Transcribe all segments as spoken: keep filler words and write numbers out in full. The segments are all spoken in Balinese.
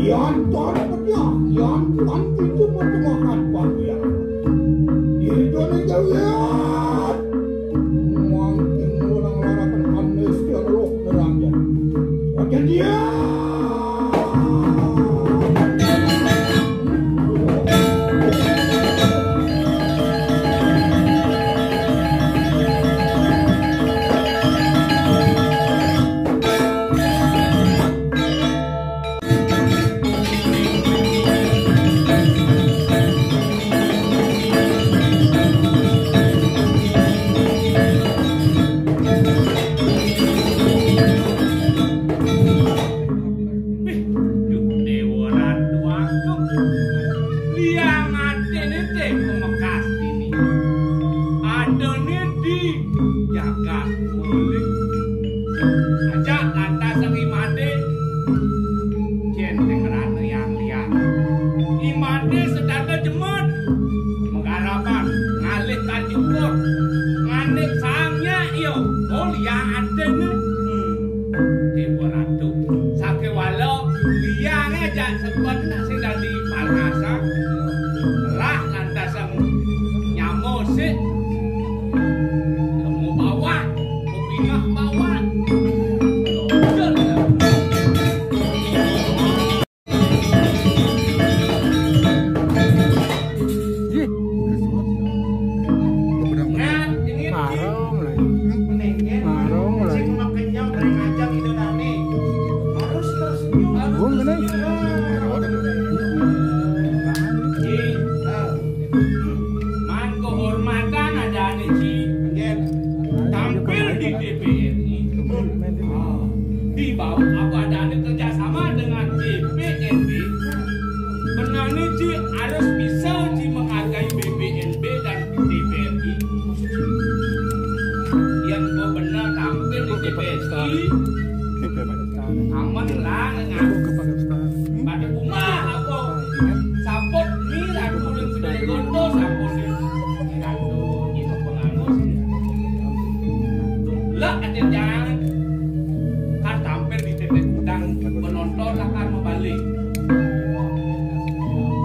Yan tan pediah, yan tan pintu pertemahan padiah. Irjana jawiyat. Mangkin orang larakan anes yang roh nerangnya. Wajan dia. Wih, duh, Déwa Ratu Agung. Liang atiné té pamekas dini. Adané di jagat mulih. Ajak lantas sang I Madé. Jén té ngrana yang liya. I Madé sedada jemet. Magarapan, ngalih kacukur. Nganik sangnya iya. Oh, liang atiné. Hmm. Déwa Ratu. Sakéwala liangé jak sebet nak sing dadi pangasan. Lah lantas sang nyama sik. Lemu bawah, pepingah bawah. Nah, ini Marung lagi. Marung lagi. Sing kenyang, bareng ajak ida dané. Harus tersenyum. Gua ngene. Nah. Man kehormatan adané, Ci. Nggih. Tampil di D P R I. Di bawah apa adané kerjasama dengan D P R D. Benar nih, Ci, harus bisa, Ci, menghargai B P N B dan D P R I. Yang gua benar tampil di D P R I. Aman lah, nggak. Pada rumah apa? Saput ni, aku boleh sudah gondo, saput ni. Lah, ada jangan. Kan tampil di T V Kudang, penonton akan membalik.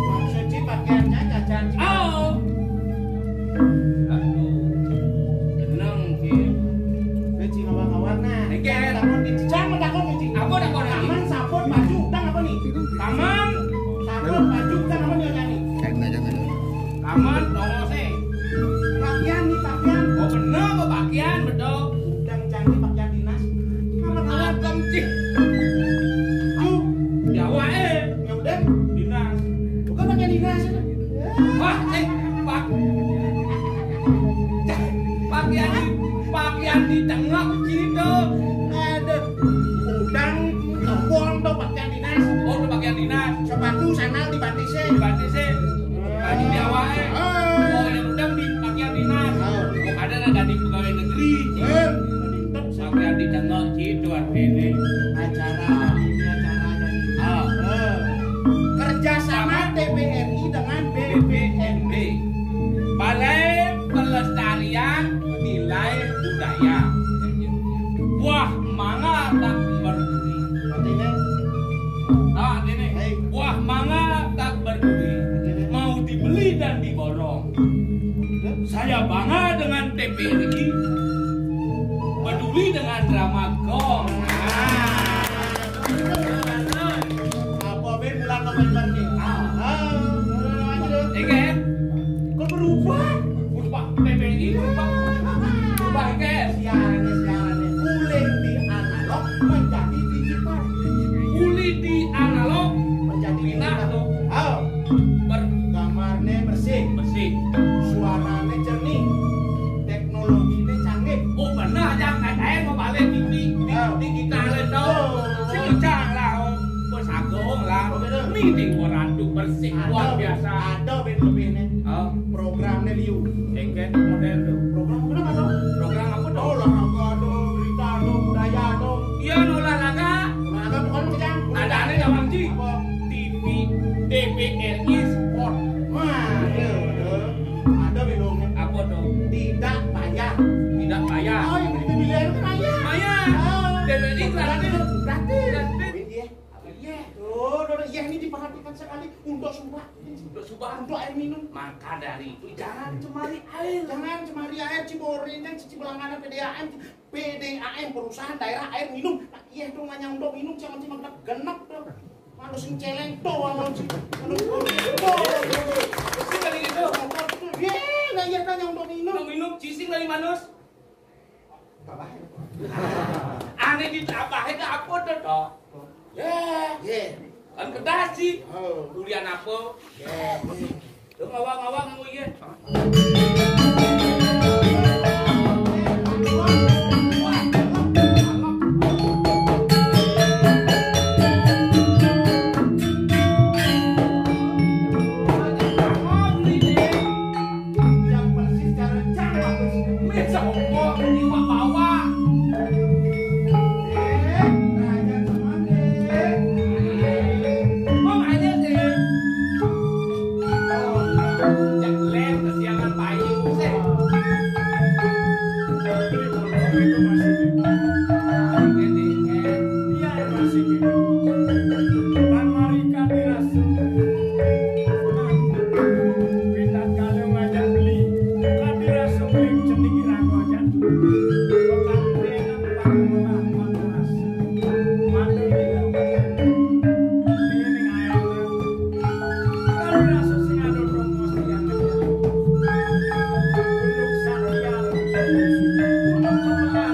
Maksud Ci pakaiannya jajan Ci. Oh. Aduh. Tenang, Ci. Wis Ci ngawang-ngawang nah. Iki. Takon Ci, jangan takon Ci. Apa takon Ci? Taman, saput, baju, utang apa nih? Taman, saput, baju, utang apa nih, Ci? Jangan, jangan. Taman, tongose. Pakaian nih, pakaian. Oh, bener kok pakaian, betul. Udang canggih pakaian dinas. Apa kabar? Adem, Ci. Aduh, ya wae. Ya udah. Dinas. Bukan pakaian dinas itu. Wah, eh, pak. Pakaian di, pakaian di tengah gitu. Aduh. Udang, kebon tuh pakaian dinas. Oh, itu pakaian dinas. Sepatu, sandal di batise. Di batise. Baju di awake. Ah. Oh, yang udang di pakaian dinas. Ah. Oh, ada lah dari pegawai negeri. Eh, pakaian di tengah gitu artinya. Acara, ini acara dari. Ah. Eh. Kerjasama T P R I dengan B P N B. Balai Pelestarian Nilai Budaya. Buah mangga tak berduri. Artinya? Ah, ini. Hei. Buah mangga tak berduri. Artinya? Mau dibeli dan diborong. Saya bangga dengan T P R I. Peduli dengan drama gong. Ah. Apa ben bulan November nih? Ah. Ah, aja deh. Iya kan? Kok berubah? Berubah T P R I berubah. Berubah, guys. Siarannya, siarannya. Mulai di analog menjadi digital. Mulai di analog menjadi pindah digital. Tuh. Ah. Ber- Gambarnya bersih. Bersih. Suaranya jernih. Teknologinya canggih. Oh, benar, Jang. Katanya mau balik T V. Di, ah. Digital itu. Oh. Sejak lah, oh. Bos Agung lah. Oh, betul. Ini orang tuh bersih, ada, luar biasa. Ada ben lebih nih. Oh. Programnya liu. Engket model tuh. Program kenapa tuh? Program apa tuh? Olahraga tuh, berita tuh, budaya tuh. Iya, olahraga. Olahraga bukan, Jang. Ada aneh, Jang, Ci. Apa? T V, T V R I Sport. Wah, iya, betul. Ada bedongnya. Apa tuh? Tidak bayar. Tidak bayar. Oh, yang beli pilihan itu bayar. Bayar. Oh. T V R I gratis. Gratis. Gratis. Iya. Iya. Tuh, tuh, tuh, iya, Sekali untuk sumpah. Untuk sumpah, untuk air minum. Maka dari itu jangan cemari air. Jangan cemari air, Ciboring kan, Cici Belanganan, P D A M, P D A M, perusahaan daerah air minum. Nah, iya dong, hanya untuk minum, jangan cuma genep-genep dong. Manusia celeng tuh, manusia, manusia tuh. Sih kali gitu. Motor tuh, iya, nah iya kan yang untuk minum. Untuk minum, cicing dari manus. Tambah. Ane ditambahin apa tuh, Dok? Ya, ya. Kan kedasi. Oh. Ulian apa? Ya. Lu ngawang-ngawang nganggo iya. Yang persis cara cakap. Wis, sopo iwak bawang? Eh, raja cemande. Wong aja sih. Oh, cek lem kesiangan payu sih. Itu masih. Iya, masih. Lan mari kadiras. Pinat kali ngajak beli. Kadiras sing jeneng ira ngajak. Pekan pekan pamelah panas. Mandul ira. Ini ayo. Kadiras sing ado promosi yang aja. Untuk satya. Untuk kemenangan.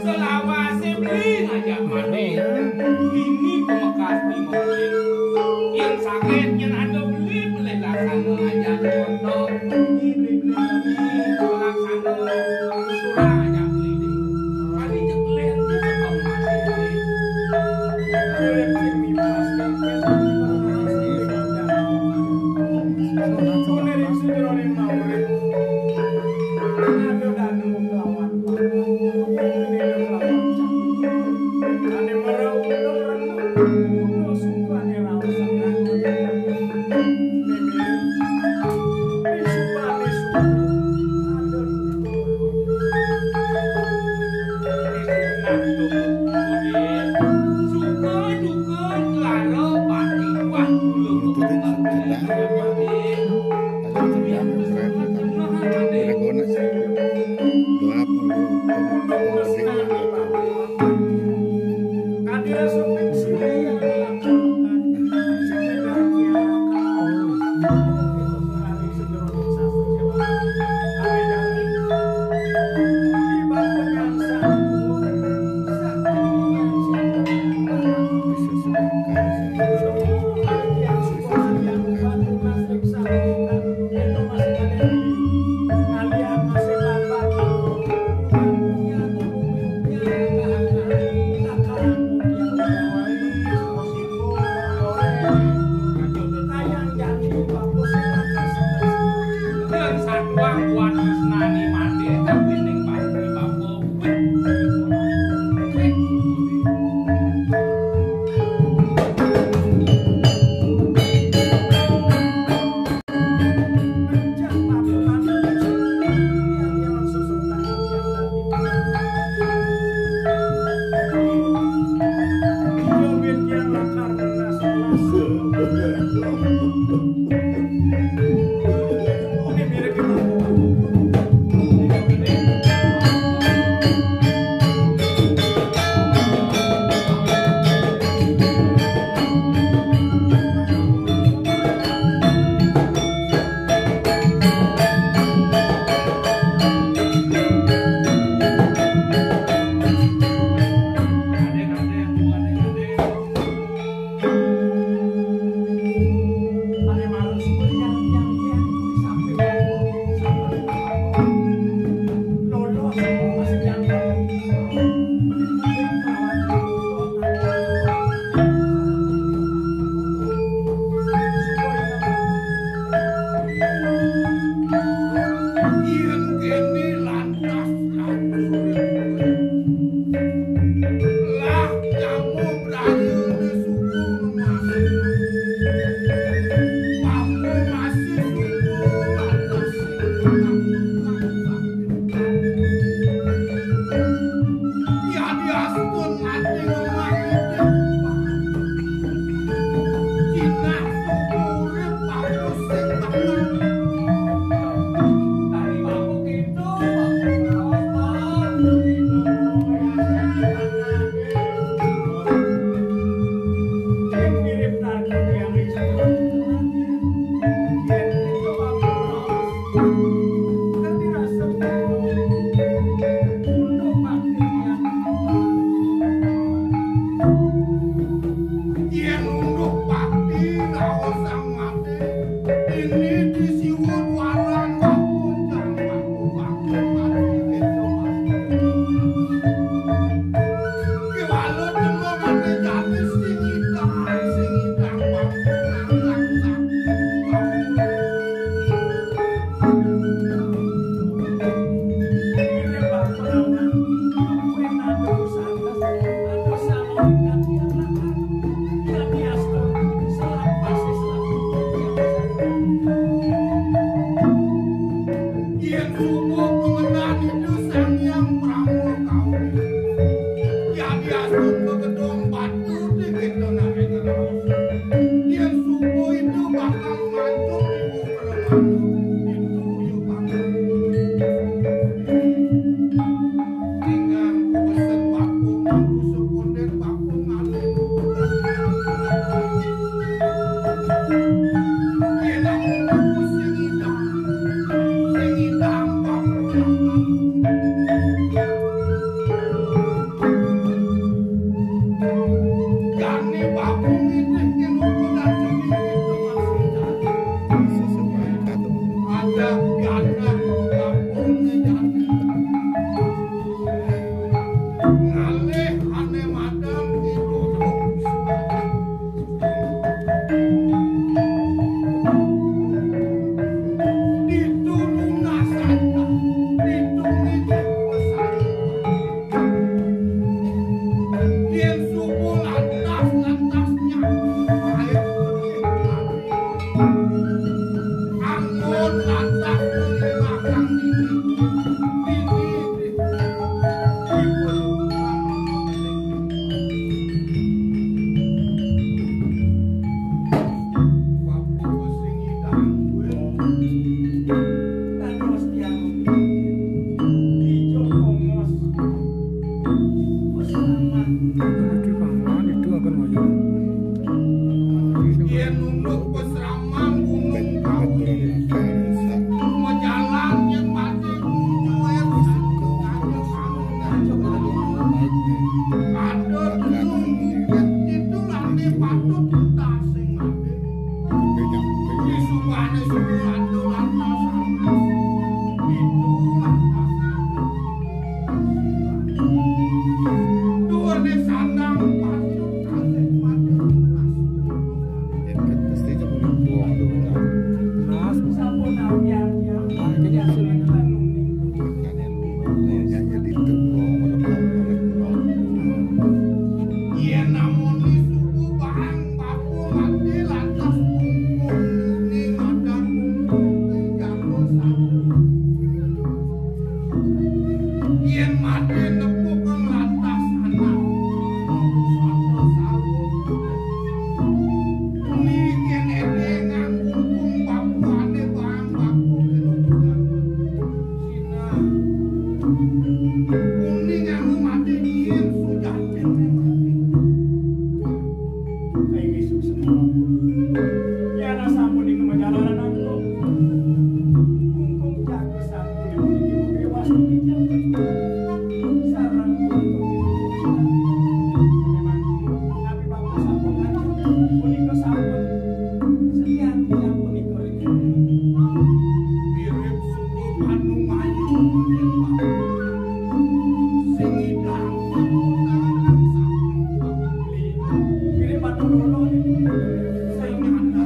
Selawase beli ngajak mati. Ini pemekas di mobil. Yang sakit, yang ada beli, beli laksana ngajak contoh. Ini beli, beli, beli laksana. Kurang ngajak beli. Kali cek beli, itu sebab mati. Kampung ini, ini udah jadi itu masih jadi. Ada di anak kampung ini jadi. Ngalih ane madan itu. Ditu lunas aja, ditu nitih pesan. Yen subuh lantas, lantasnya air putih mati. Anggon lantas melibatkan diri. Diri, diri. Yen nunduk pesraman Gunung Kawi, majalan yen mati nuju air. Ada tenung bukit itu lagi patut kita sing mati. Di subane subuh ada lantas anas. Itu lantas. Duhurne sandang patut kasih mati tunas. Yen kan mesti aja muni wong lho, kan. Mas, sampun ambyang ya. Nah, jadi hasilnya kan. Makanya lu, lu nyanyi di itu, wong, wong, wong, wong. Yen namoni subuh barang bapu mati lantas kungkung muni madan kungkung ing jaba saut. Yen mati nepuk ing lantas anak. Sapa saut. Muni yen ede ngangkung bapuane barang bapu kena. Sinah. Kuning anu mati nyin sujatine mati. Ing isuk semua. Yen sampun ing kemajalanan angko. Kungkung jago sampun ing mriki mungkin wastu dijabut. Sareng kungkung. Memang, tapi bapak sampun lanjut. Punika sampun. Sekian tiang punika. Mirip suku Panumayu. Sing idang. Mirip Panumayu. Sing idang.